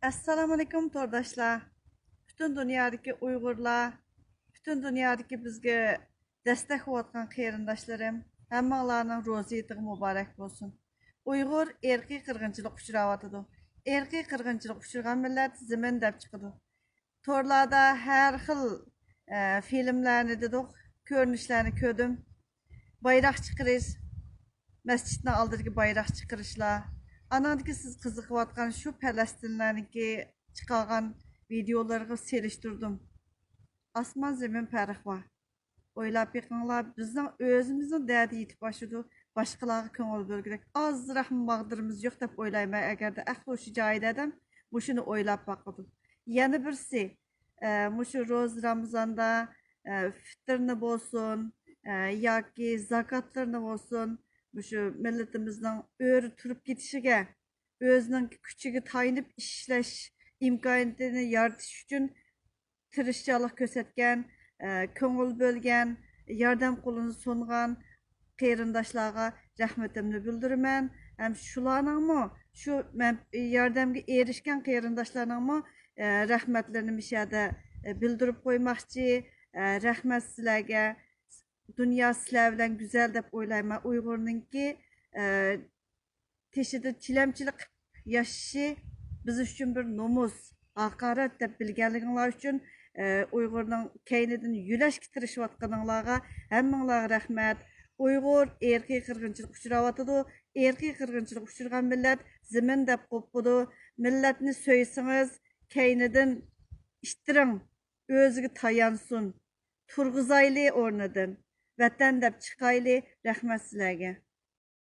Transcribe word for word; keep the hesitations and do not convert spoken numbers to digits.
ئەسسالامۇئەلەيكۇم تورداشلار. پۈتۈن دۇنيادىكى ئۇيغۇرلار، پۈتۈن دۇنيادىكى بىزگە دەستەك بولۇۋاتقان قېرىنداشلىرىم، ھەممىڭلارنىڭ روزا ھېيتىغا مۇبارەك بولسۇن. ئۇيغۇر ئىرقىي قىرغىنچىلىققا ئۇچراۋاتىدۇ. ئىرقىي قىرغىنچىلىققا ئۇچرىغان مىللەت زېمىن دەپ چىقىدۇ. تورلاردا ھەر خىل، ئە، فىلىملەرنى دېدۇق، كۆرۈنۈشلەرنى كۆردۈم. بايراق چىقىرىش، مەسچىتنىڭ ئالدىدىكى بايراق چىقىرىشلار، ئاناڭدىكى سىز قىزىقىۋاتقان شۇ پەلەستىنلەرنىڭكى چىقارغان ۋىدېئولىرىغا سېلىشتۇردۇم. ئاسمان زېمىن پەرق بار. ئويلاپ بېقىڭلار، بىزنىڭ ئۆزىمىزنىڭ دەردى يېتىپ ئاشىدۇ، باشقىلارغا كۆڭۈل بۆلگۈدەك ئازراقمۇ ماغدۇرىمىز يوق دەپ ئويلايمەن. ئەگەردە ئەقلى ھوشى جايىدا ئادەم مۇشۇنى ئويلاپ باقىدۇ. يەنە بىرسى، ئە، مۇشۇ روزا رامىزاندا، ئە، فىتىرنى بولسۇن، ئە، ياكى زاكاتلىرىنى بولسۇن، مۇشۇ مىللىتىمىزنىڭ ئۆرە تۇرۇپ كېتىشىگە، ئۆزىنىڭ كۈچىگە تايىنىپ ئىشلەش ئىمكانىيىتىنى يارىتىش ئۈچۈن تىرىشچانلىق كۆرسەتكەن، ئە، كۆڭۈل بۆلگەن، ياردەم قولىنى سۇنغان قېرىنداشلارغا رەھمىتىمنى بىلدۈرىمەن. ھەم شۇلارنىڭمۇ، شۇ مەن-، ياردەمگە ئېرىشكەن قېرىنداشلارنىڭمۇ، ئە، رەھمەتلىرىنى مۇشۇ يەردە، ئە، بىلدۈرۈپ قويماقچى. ئە، رەھمەت سىلەرگە. دۇنيا سىلەر بىلەن گۈزەل دەپ ئويلايمەن. ئۇيغۇرنىڭكى، ئە، تېشىدا چىلەمچىلىك قىلىپ ياشىشى بىز ئۈچۈن بىر نومۇس، ھاقارەت دەپ بىلگەنلىكىڭلار ئۈچۈن، ئە، ئۇيغۇرنىڭ كەينىدىن يۆلەشكە تىرىشىۋاتقىنىڭلارغا ھەممىڭلارغا رەھمەت. ئۇيغۇر ئىرقىي قىرغىنچىلىققا ئۇچراۋاتىدۇ. ئىرقىي قىرغىنچىلىققا ئۇچرىغان مىللەت زېمىن دەپ قوپىدۇ. مىللەتنى سۆيسىڭىز، كەينىدىن ئىتتىرىڭ، ئۆزىگە تايانسۇن، تۇرغۇزايلى ئورنىدىن، ۋەتەن دەپ چىقايلى. رەھمەت سىلەرگە.